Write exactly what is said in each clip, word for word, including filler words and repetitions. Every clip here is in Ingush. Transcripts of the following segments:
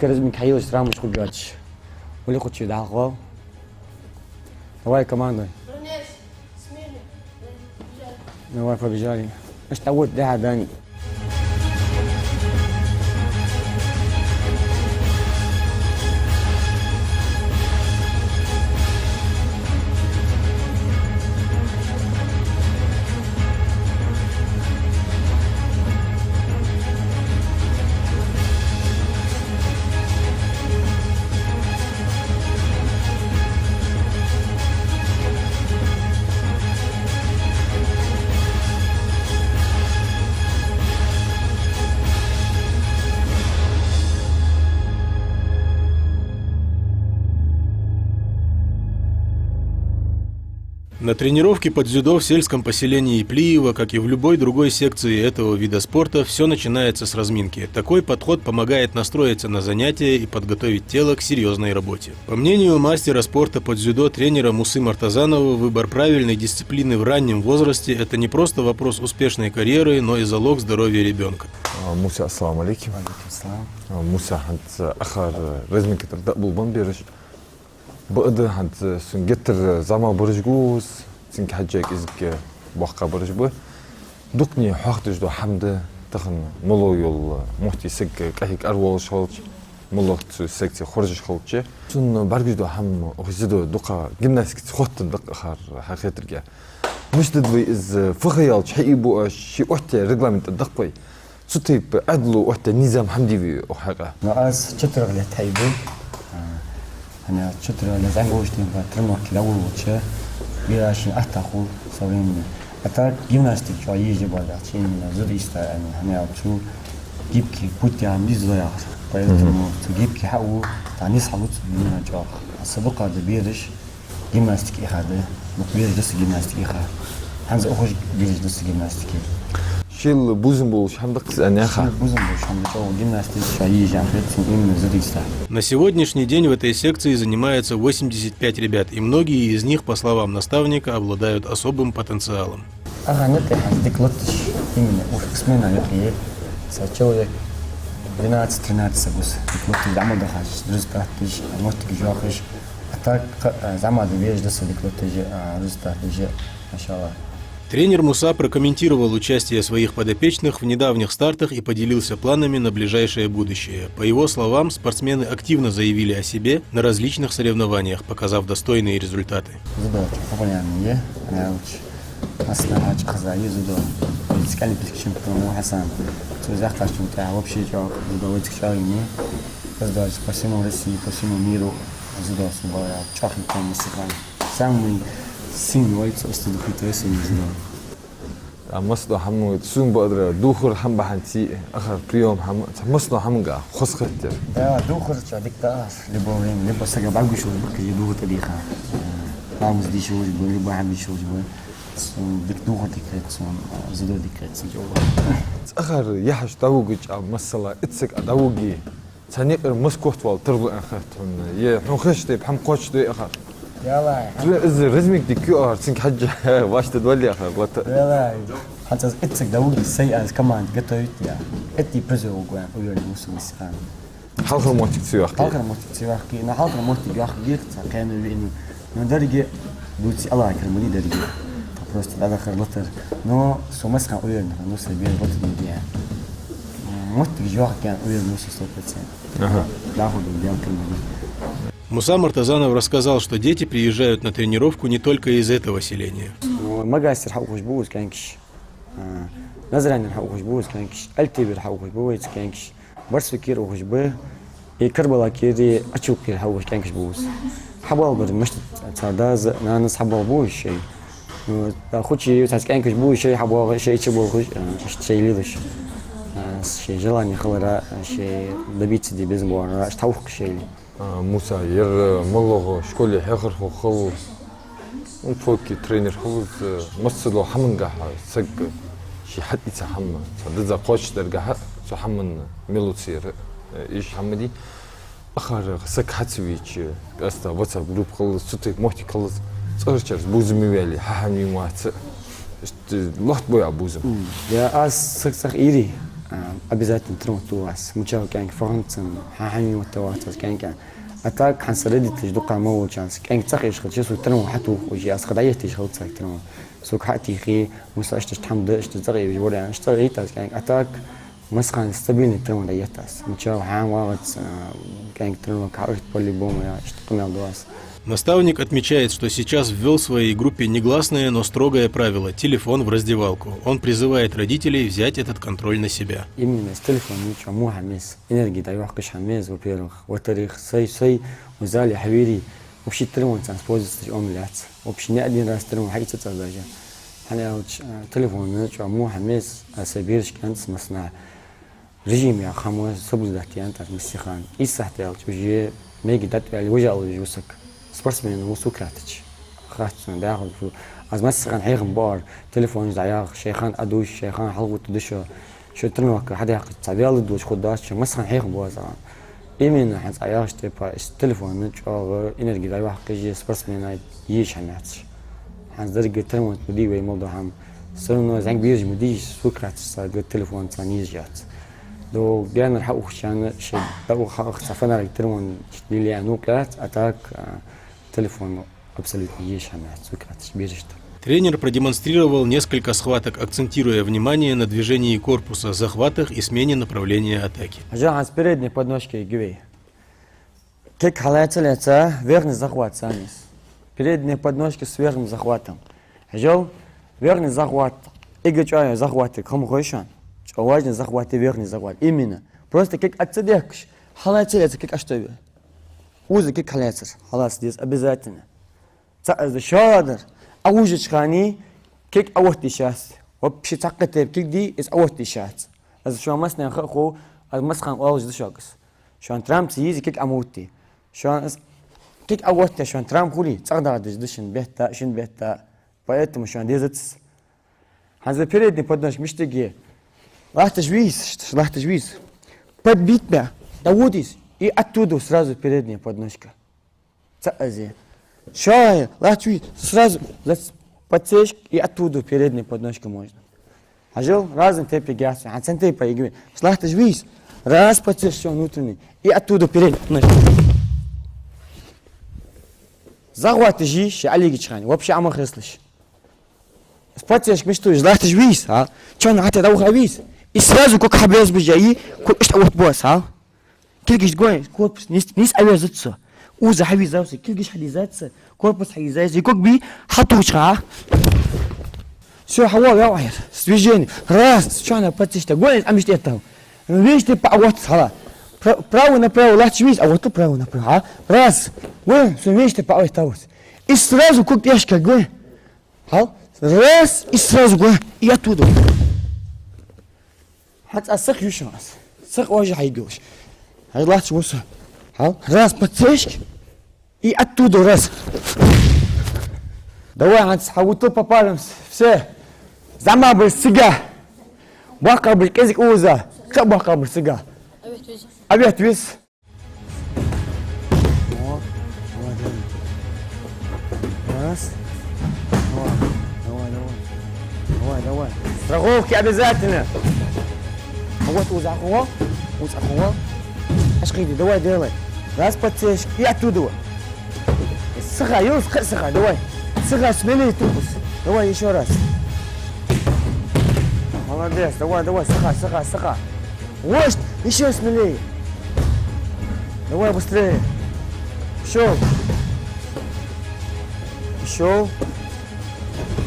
Разминка хьайийлача, травмаш хургйоацаш, улли хучи дӀахо. Давай, командуй. Давай, побежали. Ишта вот, да, Дани. На тренировке по дзюдо в сельском поселении Плиево, как и в любой другой секции этого вида спорта, всё начинается с разминки. Такой подход помогает настроиться на занятия и подготовить тело к серьёзной работе. По мнению мастера спорта по дзюдо, тренера Мусы Мартазанова, выбор правильной дисциплины в раннем возрасте — это не просто вопрос успешной карьеры, но и залог здоровья ребёнка. А, Муса, ассаламу Ӏалейкум. Ва Ӏалейкум салам. А, Муса, хӀанз, а, акхар, а, разминка тӀара дӀаболабенна бераш. Бакъда, хӀанз сона геттара зӀамагӀа бараш гуз, цунга хьежжа кӀезига боккха бараш ба. Дукхане хьоахадеш дола хӀама да тахан, моллагӀа йола мохьти саг къахьега ара волаш хилча, моллагӀа цу секце хоржаш хилча. Сона бӀаргагуш дола хӀама, укх дзюдо дукха гимнастикаца хоттаденна да-кх акхар, хьа хетарга. Мишта да вай из, фу ха яьлча хьаийбу оаш, ший оттадаь регламент да-кх вай. Цу тайпара Ӏаьдало оттадаь низам хӀама дий вай укх хьакъехьа? Ну, аз четырёхлетний хьаийбу. А, хӀана аьлча четырёхлетний зӀамига волча денз тренировке дӀаволавелча, бера шийна атта хул со времени. А так гимнастика чӀоагӀа езаш я, бакъда, именно дзюдоиста, а, хӀана аьлча цу гибкий путь яха хӀама дий дзюдо яхар. Поэтому цу гибкий хьа а ва, цхьа низ хьалу цу именно чӀоагӀа. Са дукха да бераш гимнастике ихар да. Дукха бераш да са гимнастике ихар. ХӀанз укхаза бераш да са гимнастике. Шийла бувзам болаш хӀама да-кх из, аьнна яхар. Шийла бувзам болаш хӀама да, чӀоагӀа гимнастика чӀоагӀа езаш я, именно дзюдоиста. На сегодняшний день в этой секции занимаются восемьдесят пять ребят, и многие из них, по словам наставника, обладают особым потенциалом. Ага, нет, хӀанз дика латташ, именно укх смена юкъе, са человек двенадцать-тринадцать са гуз дика латташ, зӀамагӀа дахаш, результаташ, моттигаш йоахаш. А так, а, зӀамагӀа да бераш да са дика латташ, а, результаташ, машаллахӀ. Тренер Муса прокомментировал участие своих подопечных в недавних стартах и поделился планами на ближайшее будущее. По его словам, спортсмены активно заявили о себе на различных соревнованиях, показав достойные результаты. Дзюдо чӀоагӀа популярни я, хӀана аьлча массанахьа чӀоагӀа хеза я дзюдо. Вай цу кӀалбиска чемпион ва Хьасан. Цо зехкаш чу тӀехьа вообще чӀоагӀа дзюдо вай цу чӀоагӀа я. Из доацаш по всему России, по всему миру дзюдо сона бала чӀоагӀа хинтан массехана. Самый сильный вай цу устудухи то есть дзюдо. А массадола хӀама, сона бакъдар, дувхар хӀама бахьанца, акхар приём хӀама, цхьа массадола хӀаманга хоза хетар. Да, дувхар чӀоагӀа дика да, любое время, либо сага бӀаргагуш вар бакъ, е дувхар тӀадийха. Э, ламаз дийша вуж ба, либо хӀама дийша вуж ба. Сона дика дувхар дика хет, сона, э, дзюдо дика хет, сона чӀоагӀа. Акхар яхьаш дӀавугача, масала, итт саг а дӀавуге, цхьан юкъера масса котвала тарлу аьнна хет хьона. Е хьона хезача тайпара хӀама кхоачашдой акхар? Ялай. Из разминка дика я акхар, цунга хьежжа вӀаштӀехьадале акхар лата. Ялай. ХӀанз аз итт саг дӀавуге, сай аз команда готовить я. Итт призёр вугу аьнна уверен ва со массехана. Хьалхара моттиг ца йоаккхе. Хьалхара моттиг ца йоаккхе, но хьалхара моттиг йоаккхаргья цхьа кхаьна веана. Но деррига дувце Аллахӏа кара ма дий деррига. Просто дӀадахар латар. Но со массехана уверен ва, ну, сай бер лата дийя. Моттигаш йоаккхаргья аьнна уверен ва со сто процентов. Аха. ДӀахо да Даьла кара ма дий. Муса Мартазанов рассказал, что дети приезжают на тренировку не только из этого селения. Ну, Магасера хьаухаш ба укхаза кӀаьнкаш. А, Назранера хьаухаш ба укхаза кӀаьнкаш. Альтевера хьаухаш ба вайца кӀаьнкаш. Барсукера ухаш ба, и Карабулакера, Ачалкхера хьаухаш кӀаьнкаш ба укхаза. Хьабоалабар мишта, цар дас-нанас хьабоалабу шоай. Ну, а, хучи цхьацца кӀаьнкаш ба шоай хьабоагӀа, шоай чубоалабеш, а, иштта шоай лелаш. А, шоай желание хиларах, а, шоай добиться де безам боларах, иштта хьаухаш шоайла. А, Муса, ер, э, моллагӀа школе хьехархо хул, ну, тхоай тренер хул из, э, массадола хӀамангахьа саг ший хьатӀаийца хӀама, цхьа деза кхоачашдаргахьа, цу хӀаманна мел луц яр, э, иштта хӀама дий. Акхар саг хьа ца вийча, къаьстта WhatsApp группа хул из, цу тайпа моттиг хул из, цӀагӀарчарца бувзам ма ваьлий, хьа-хьа вийна вац. Иштта лохтабой Ӏа бувзам? М, я аз саг цӀагӀа ийрий, А, обязательно тренировать ду аз. Мичав кӀаьнк фаханцан, хьа-, хьанна юта вац аз кӀаьнк. А так, хӀанз са родителаш дукха ма волча, кӀаьнк цӀагӀа еш хилча, сога тренировать хьатохаш, аз ха дӀаетташ хилац аз тренировать. Сога хьатӀатехе, муса иштта хӀама да, иштта цӀагӀа еш вариант, иштта цӀагӀа йита аз кӀаьнк. А так, массахана стабильный тренировать дӀаетт аз. Мичав хьа вагӀац, а, кӀаьнк тренировать хьаухт по-любому, я иштта къамаьл ду аз. Наставник отмечает, что сейчас ввёл в своей группе негласное, но строгое правило: телефон в раздевалку. Он призывает родителей взять этот контроль на себя. Именно с телефона ничего, муха мес. Энерги дӀайоаккхаш хӀама мез, во-первых. Во-вторых, сай, сай, в зале хьавийри, вообще тренировать царна пользоваться омлац. Вообще ни один раз тренировать хьаийца ца даже. ХӀана аьлча, э, телефона чу муха мез, а сай бераш кӀанц массанахьа. Режим яха хӀама соблюдать ян тӀаккха массехана. Из сахьте аьлча, уже мега дат ваьлли, уже аллаш вусак. Спортсмен вусу кратач. Хац сона, даха фу. Аз массехана хьехам баар, телефонаш дӀаяха, шайхан а душ, шайхан хьалгӀутта душа. Шо тренировка хьадаьккхача, цхьа вяла дош хургдац, шо массахана хьехам бу аз. Именно хӀанз Ӏа яхаш тайпа, из телефона чӀоагӀа энерги дӀайоаккхаш, спортсмена езаш хӀама яц. ХӀанз деррига тренировать ма дий вай мел дола хӀама. Всё равно зӀамига бераш ма дий, сога хац, сага телефон царна езаш яц. До генара хьаухачарна, шоай дӀаухача хьаухача цхьа фонарик тренировать лелае нух яц, а так, а, телефон абсолютно езаш хӀама яц, сога хац, берашта. Тренер продемонстрировал несколько схваток, акцентируя внимание на движении корпуса, захватах и смене направления атаки. Хьажал, хӀанз передний подножка эгий вай. Кек хьалаьца-лаьца, верхний захват царна еза. Передняя подножка с верхним захватом. Хьажал, верхний захват, эггара чӀоагӀа захват я, хӀама хой шоана. ЧӀоагӀа важный захват я верхний захват. Именно. Просто кек Ӏа ца дехкаш, хьалаьца-лаьца кек Ӏа штове. Укхаза кек хьалаьцар, хьалаца деза обязательно. ЦаӀ из да, шоллагӀдар, Ӏа вужача хана кек Ӏаотта йиш яц. Вообще цхьаккха тайпа кек дий, из Ӏаотта йиш яц. Из шоана массанена ха а хов, аз массахана оалаш да шуга из. Шоана травма ца езий, кек Ӏа ма отте. Шоана из кек Ӏаотте, шоана травма хуле, цӀагӀа дагӀа деза да шун бетта, шун бетта. Поэтому шоана дезац из. ХӀанз вай передний подножка мишта эгий? Латташ вий из, латташ вий из. Подбить бе, дӀавода из, и оттуда сразу передняя подножка. ЦаӀ из я. Шоай, латташ вий из, сразу за подсечка и оттуда передняя подножка можно. Хьажал, разный тайпа эгий аз. ХӀанз цхьан тайпара эгий вай. Латташ вий из, раз подсечка, всё, внутренний, и оттуда передняя подножка. Захват еш, шо Ӏолегача хана, вообще Ӏа ма хеслаш. Подсечка мишта еш, латташ вий из, а? Чон хьата дӀаваха вий из. И сразу кок хьабеза бижа, и кок иштта Ӏаотта бу аз, а? Кулгаш гой, корпус низ, низ Ӏоверзац со. Укхаза хьавийрзав со, кулгаш хьадийрзац со, корпус хьайийрзай со, и кок бий хьатухача, а? Всё, хьавоал, вяв Ӏайр. С движением. Раз, чона подсечка, гой, Ӏа мишта эттав. Вешта тайпа Ӏаотт из, хьала. Пра-, право-направо латташ вий из, Ӏаоттал право-направо, а? Раз. Гой, со вешта тайпа Ӏаоттавац. И сразу кок тӀехьашка гой. Хьал? Раз, и сразу гой, и оттуда. ХӀанз аз сиха ю шоана аз. Сиха уже хьайгаш. Хьажал, латташ ва со. Хьал? Раз подсечка, и оттуда раз. Давай, хӀанз хьавутал по парам. Все. ЗӀамагӀбараш цига. БоккхагӀбараш кӀезига укхаза. Кхы а боккхагӀбараш цига. Авет виз. О, молодец. Раз. Давай, давай, давай. Давай, давай. Страховки обязательно. А вот укхаза хьавоал, укхаза хьавоал. Ашкиди, давай, делай. Раз подсечка и оттуда. Сиха, Юнус, кхы а сиха, давай. Сиха, смелее тупус. Давай ещё раз. Молодец, давай, давай, сиха, сиха, сиха. Вот, ещё смелее. Давай быстрее. Пошёл. Пошёл.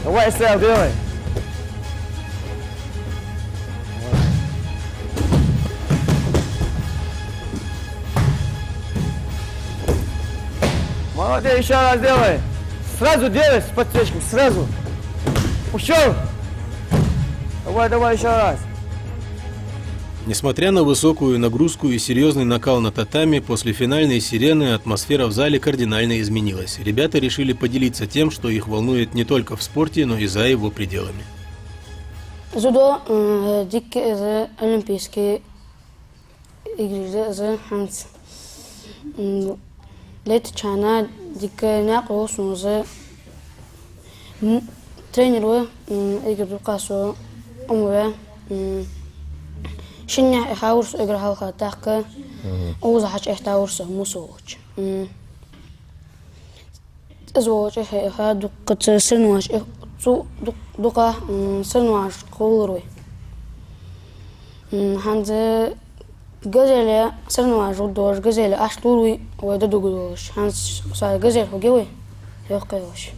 Давай, Исраил, делай. Молодец, ещё раз делай. Сразу делай с подсечкой, сразу. Пошёл. Давай, давай, ещё раз. Несмотря на высокую нагрузку и серьёзный накал на татами, после финальной сирены атмосфера в зале кардинально изменилась. Ребята решили поделиться тем, что их волнует не только в спорте, но и за его пределами. Дзюдо, м, дикка из Олимпийский играш да из хӀанз. М, лаьттача хана дикка наькъа йолаш ва из. М, тренер ва, м, эггара дукха со Ӏомаваь, м, Шинне хьавар со эггара хьалха, тӀаккха укхаза хьачуэттавар со Муса волча. М. Из волча хье-, хьа дуккхача соревнованеш, цу ду-, дукха, м, соревнованеш кхоллар вай. М, хӀанз «Газели» соревнованеш гӀоргдолаш, «Газели» аш лур вай, вай дӀадугадолаш. ХӀанз са «Газели» хургья вай, йоккха йолаш.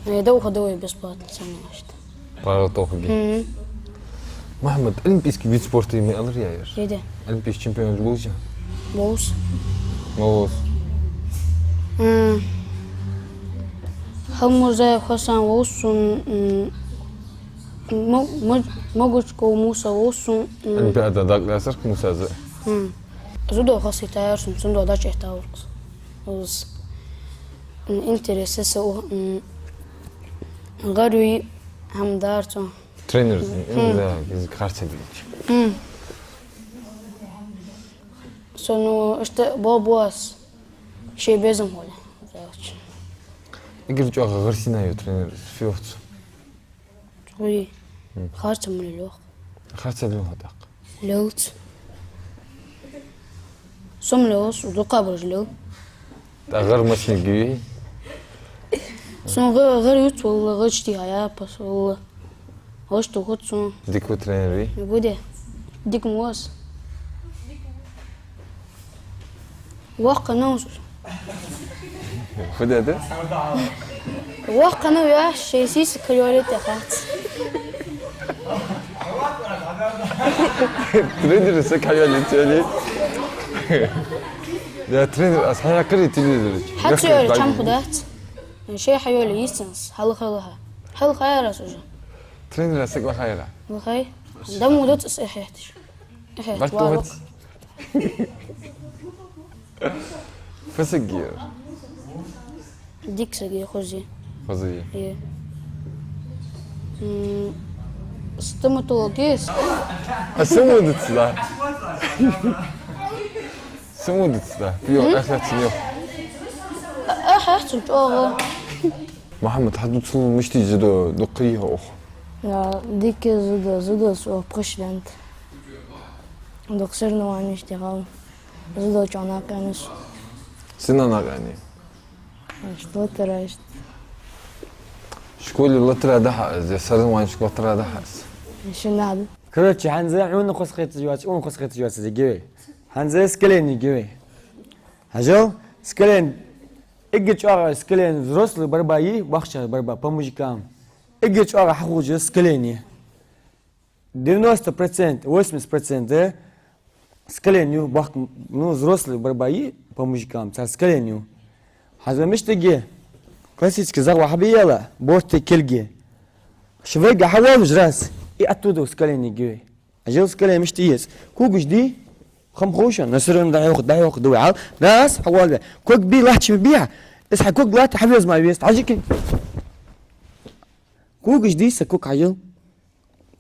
Э, дӀаухаргда вай бесплатно соревнованешта. ПаргӀата хургья. Мгм. Мухьаммад, олимпийски вид спорта ма аллара ер? Е да. Олимпийски чемпион волаш вий? Волаш. Ма волаш. М. Халмурзаев Хасан волаш сона, м, Мо-, Мо-, Могучков Муса волаш сона, м. Олимпиада дакъа лаьцар Мусас. М. Дзюдо хоза хетаяр сона, цудухьа дӀачуэттавар со. Из, м, интерес са у-, м, гӀар юй хӀама дар цо. Тренер, м, да, из харцахьа бийча. М. Со, ну, иштта бо-, боас, ше безам хуле. Эггара чӀоагӀа гӀар сина ю тренер, фу йоах цо? Чуи. М. Харцахьа ма лелаш. Харцахьа лелаш тӀаккха? Лелац. Со ма лелаш, дукхагӀбараш лел. ТӀаккха гӀар массанега юй? Сона гӀа-, гӀар юц, валла, гӀа чти хьаяпас, валла. ГӀа чти хул сона. Дика ва тренер вий? Ва де. Дика ма ва из. Воккха нах. Фу де да? Воккха нах, я, шоай сийсак хьайоалае харц. Тренер саг хьайоалае цели. Я, тренер, аз хьаяккхарий телевизора чу? Хьа ца йоалае чам хургдац. Шоай хьайоалае йистанс, хьалха-лаха. Хьалха яр аз уже. Тренер саг лаха яр? Лаха я. Дамо дац аз эхь хеташ. Эхь хеташ. Барт варок. Фу саг я ер? Дика саг я, хоза я. Хоза я? Е. М, стоматолог я из? А, саму дац, да. Саму дац, да. Пиво, м? Эхь хеташ йоах. Эхь хеташ чӀоагӀа. Мухьаммад, хьа дувцал, мишта я дзюдо, дукха йий хьо укхо? Я, дика я дзюдо, дзюдос укхо пхи шу даьннад. Дукха соревнованешта дӀахьо. Дзюдо чу накъаьннай со. Сенна накъаьннай? Иштта латара, иштта. Школе латара дӀахьо аз, е соревнованешка латара дӀахьо аз? Шин надо. Короче, хӀанз хьона хоза хеташ йоаца, укхунна хоза хеташ йоаца, дигиве. ХӀанз скалени гиве. Хьажал, скалени. Эггара чӀоагӀа скалени взрослый борьба я, бахча борьба по мужикам. Эггара чӀоагӀа хьахулаш я скалени. Девяносто процентов, восемьдесят процентов скалени ю, бахк-, ну, взрослый борьба я по мужикам, цар скалени ю. Хьажал, мишта я, классически загӀа хьабе яьлча, борта кулги. Ши вайга хьавоалавеш раз, и оттуда скалени гиве. Хьажал, скалени мишта я из. Когаш дий, хам ховш, на соревнованеш дӀахьокха, дӀахьокха да вай, хьал. Раз, хьавоалаве. Ког бий, латташ ма бий хьа. Из хьа ког латте хьавеза ма веза. Хьажал, ког. Когаш дий са, ког хьажал.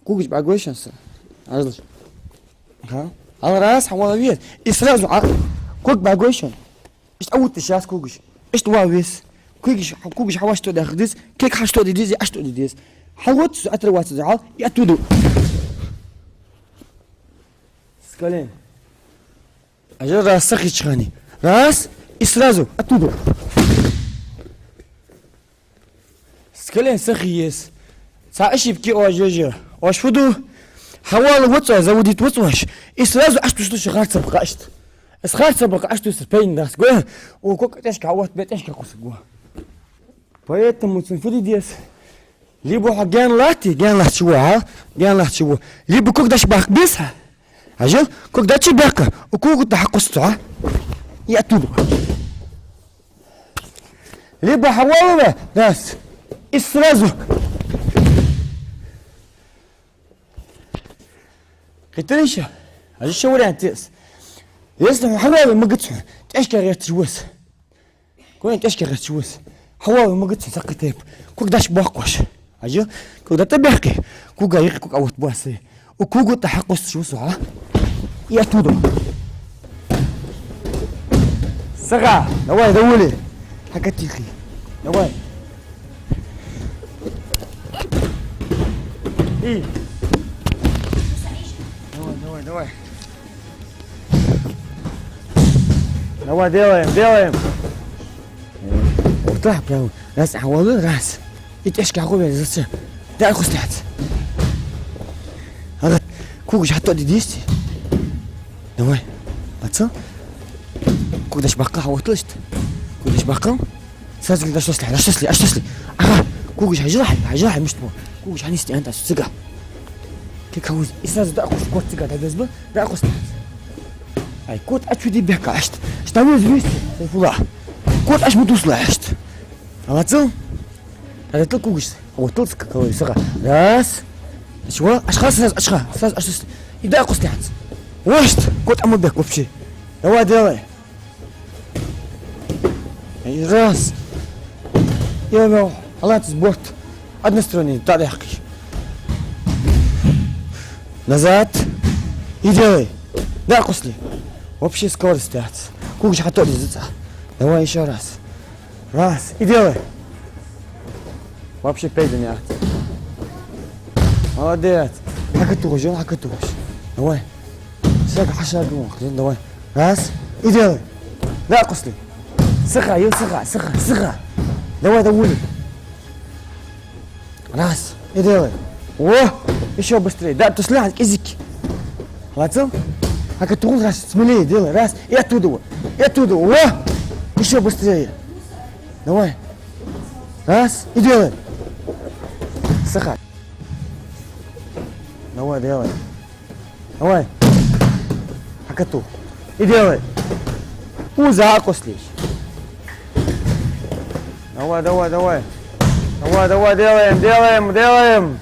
Когаш бӀаргагой шоана са. Хьажалаш. Ха? Хьал, раз, хьавоалаве. И сразу, а, ког бӀаргагой шоана. Иштта Ӏоувтташ шоана когаш. Иштта вала веза. Когаш, когаш хьавӀашагӀтоха деза. Ког хьашагӀтоха деза, иштта деза. Хьал вот, отрываться, хьал, и оттуда. Скалени. Хьажал, раз сахийча хана. Раз, и сразу оттуда. Скалени сахе еза. Цхьа ошибка я оаш еш. Оаш фу ду? Хьавоалавац оаш, заводить вац оаш. И сразу Ӏочутувсаш харцахьа бакъахьа иштта. Из харцахьа бакъахьа Ӏочутувсар пайда дац. Гой, укх кога тӀехьашка хьаотта бе, тӀехьашка кхувсаргва. Поэтому цун фу де деза? Либо хьо гаьна латте, гаьна латташ ва хьо, гаьна латташ ва. Либо ког дӀачубаккха беза хьа. Хьажал, ког дӀачубаьккха, укх кога тӀа хьакхувс цо, а? И оттуда. Либо хьавоалаве, раз, и сразу. Кхийтарий шо? Хьажал, ши вариант я из. Если хьо хьавоалаве, магац хьона, тӀехьашка гӀерташ ва из. Кога тӀехьашка гӀерташ ва из. Хьавоалаве, магац хьона, цхьаккха тайпа. Ког дӀачубоаккх оаш. Хьажал, ког дӀатӀабаьккхе, кога юкъе ког Ӏоотта баьса. Укх кога тӀа хьакхувсаш ва со, а? И оттуда. Сага, давай, доволи. Хьакатихи. Давай. И. Давай, давай, давай. Давай. Давай, делаем, делаем. Вот так прямо. Раз, а вот раз. И тяжко ахуй, зацепи. Да, хустац. Ага, когаш хьатоха дийста. Давай. Пацан. Когаш баккха хьаотталаш. Когаш баккха. Сразу говорю, да что сли, да что сли, а что сли? Ага, когаш хьажал, хьажал, мишта мо. Когаш хьанийсде аьнна тӀа цу цига. Кек хьауз, и сразу да кус кот цига, да безба, да кус. Ай, кот а чуди бека ашт. Штаны вместе, Сайфулла. Кот аш мутусла ашт. Алацал? Алацал когаш. Вот тут как говорю, сага. Раз. Чего? Ашха сразу, ашха, сразу, ашха. И да кус лянц. Вошт, кот а ма бек вообще. Давай, делай. И раз. И оно, алац сборт. Односторонний, да, да, хки. Назад. И делай. Да, кус ли. Вообще скорость тяц. Когаш хьатоха дийста. Давай ещё раз. Раз. И делай. Вообще пей да мяч. Молодец. Хьакатухаш, хьакатухаш. Давай. Шаг, хьа шаг, давай. Раз. И делай. Да, кус ли. Саха, ё, саха, саха, саха. Давай, давай. Раз. И делай. О, ещё быстрее. Да, тус ляхь, кизик. Молодцом. Хьакатух, раз, смелее делай. Раз. И оттуда вот. И оттуда. О, ещё быстрее. Давай. Раз. И делай. Саха. Давай, делай. Давай. Хьакатух. И делай. Уза акъуслиш. Давай, давай, давай. Давай, давай, делаем, делаем, делаем.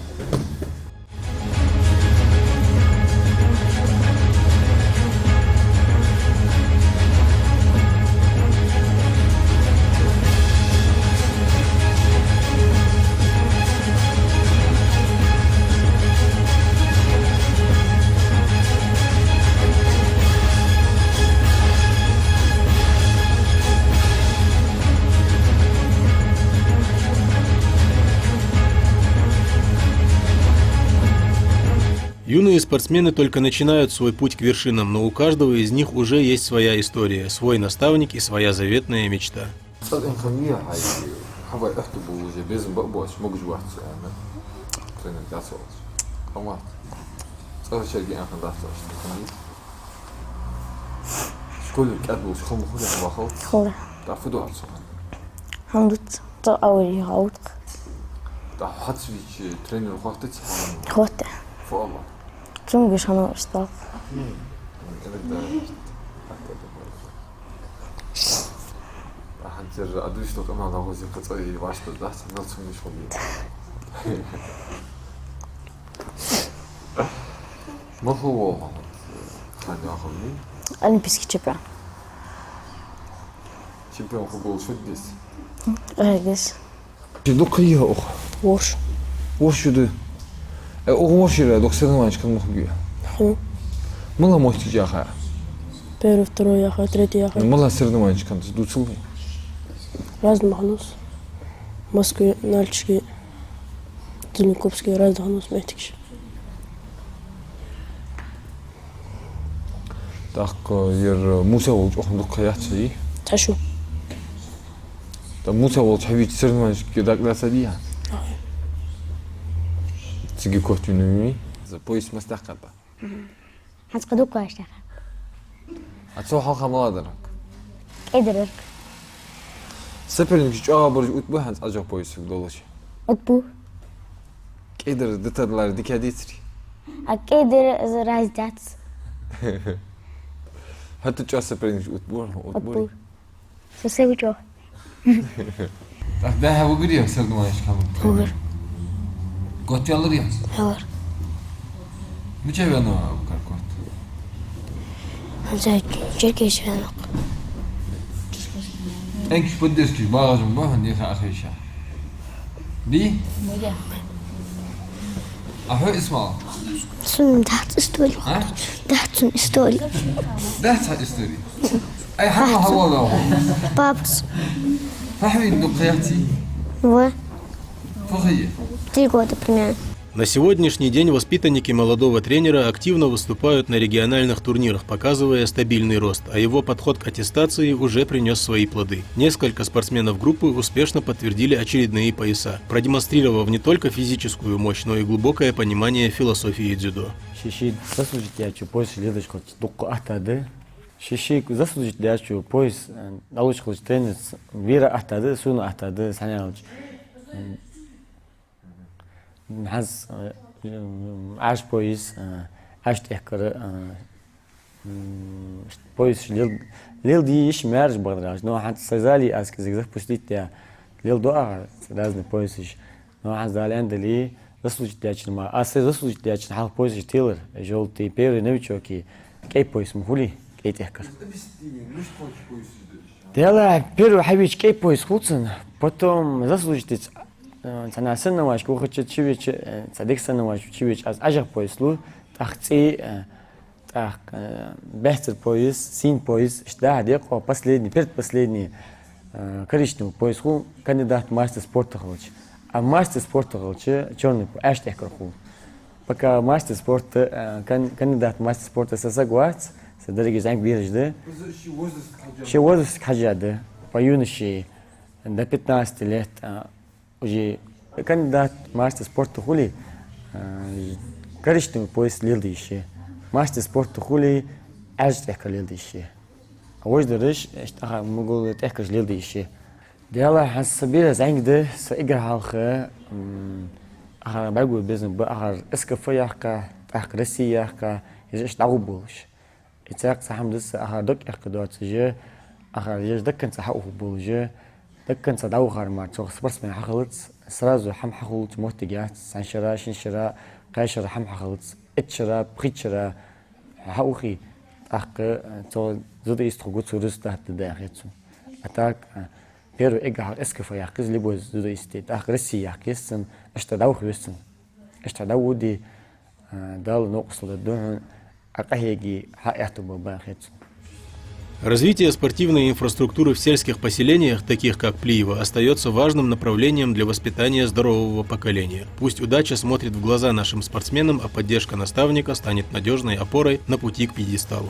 Юные спортсмены только начинают свой путь к вершинам, но у каждого из них уже есть своя история, свой наставник и своя заветная мечта. ЦӀа тӀа хьан вий хьай, хьавай ахту бу уже безам ба боац, могаш вац, аьнна. Тренер дац вац. Хамат. ЦӀа шерги анхан дац вац. Школе кӀад болаш хӀама хуле хьа вахал? Хуле. ТӀа фу дуар цу хана? ХӀама дуц, цӀа авари хьаутх. ТӀа хьацвичи тренер хӀоттац хьа? ХӀотта. Фу ала? Цунгаш хьана устал. М. М, иногда. ТӀа хьанцер а дуйш тох ама лагӀузи кацӀа и вашта дац, мел цунгаш хӀама. Малхо вол хьона, хьан яхални? Олимпийский чемпион. Чемпион ху гол шуддис? Гайгис. Чи дукха йиха ух? Ворш. Ворш ю ду? Э, ух ворш ира дукха соревнованешка мух гуя? Ху. Мала мостик яха? Первый, второй яха, третий яха. Мала соревнованешка дуцул? Разный махнус. Москве, Нальчике, Зеленокумске, разный ханус меттигаш. ТӀаккха ер Муса волча охьа дукха яц и? Цхьа шу. ТӀа Муса волча хьавича соревнованешка дакъа дац дий? Ага. Цига котвина вини? За пояс мастах капа. Мгм. ХӀанз кхы дукха аштаха. А цо хьалха мала дараг? КӀедарарг. Соперникаш чӀоагӀа бараш утбу хӀанз Ӏажах поясаг долаш? Утбу. КӀедар дитадлар дика дицри? А кӀедар из раз дац. ХӀаьта чӀоагӀа соперникаш утбу, утбу. Утбу. Со севучо. Так, да, хьа вугар я соревнованешка хьама? Вугар. Кот ялар я? Ялар. Мича вена Абукар кот? Ханзай Черкеш вена. Энкиш поддержки багажем ба, хьан яха ахиша. Ди? Муя. А хьо Исмал? Сун дац истори. А? Дац сун истори. Дац истори. Ай, хьан хьавола? Папас. Фахви дукха яци? Ва. Фахи? Три года примерно. На сегодняшний день воспитанники молодого тренера активно выступают на региональных турнирах, показывая стабильный рост, а его подход к аттестации уже принёс свои плоды. Несколько спортсменов группы успешно подтвердили очередные пояса, продемонстрировав не только физическую мощь, но и глубокое понимание философии дзюдо. Ши-ши заслужить яьча поясаш леладеш хилча дукха аттагӀа да. Ши-ши заслужить яьча пояс, э, дӀалуш хилча тренерца вера аттагӀа да, сона аттагӀа да, схьаналча. ХӀанз, э, Ӏаьржа пояс, э, Ӏаьржа тӀехкара, э, м, поясаш лел-, леладе йиш я маьрша бакъдар аьлча. Но хӀанз са зали аз кӀезига запустить яь леладу ахар разные поясаш. Но хӀанз Дала аьнна дале, заслужить яьчун ма, аз сай заслужить яьчун хьалха поясаш телар, жёлтый, первый новичок, кӀай пояс ма хулий, кӀай тӀехкара. Делахь, первый хьавеча кӀай пояс хул цун, потом заслужить яьча, э, цхьан соревнованешка вахача, чу веча, э, цхьа дика соревнованешка чу веча, аз Ӏаьржа пояс лу, тӀаккха цӀи, э, тӀаккха, э, баьццара пояс, синий пояс, иштта дӀа-хьа декъа, последний, предпоследний, э, коричневый пояс хул, кандидат мастер спорта хилча. А мастер спорта хилча, чёрный по-, Ӏаьржа тӀехкара хул. Пока мастер спорта, э, кан-, кандидат мастер спорта са саг вац, са деррига зӀамига бераш да. Ший возрастага хьежжа да. По юноше до пятнадцати лет, э, уже кандидат мастер спорта хуле, э, коричневый пояс леладе йиш я. Мастер спорта хуле, Ӏаьржа тӀехкара леладе йиш я. А вож дараш, иштта ахар ма гулла тӀехкараш леладе йиш я. Делахь, хӀанз са бераш зӀамига да, са эггара хьалха, м, ахар бӀаргагой безам ба, ахар СКФ яьккха, тӀаккха Россия яьккха, ераш иштта дӀагӀоргболаш. Из цхьаькха цхьа хӀама да са, ахар дог эккха доацаш, ахар ераш даккханца хьаухаргболаш, даккханца дӀавахар мара цох спортсмен хьахилац, сразу хӀама хьахулача моттиг яц, цхьан шера, шин шера, кхаь шера хӀама хьахилац, итт шера, пхийтта шера хьаухе, тӀаккха цох дзюдоист хургва, цо результат дергда яхе цун. А так, первый эггара хьалха СКФ яьккха еза любой дзюдоисте, тӀаккха Россия яьккха еза цун, иштта дӀаваха веза цун. Иштта дӀаводе, э, Дала новкъостал дергда хьона, Ӏа къахьеге хьааьттув ба яхе цун. Развитие спортивной инфраструктуры в сельских поселениях, таких как Плиево, остаётся важным направлением для воспитания здорового поколения. Пусть удача смотрит в глаза нашим спортсменам, а поддержка наставника станет надёжной опорой на пути к пьедесталу.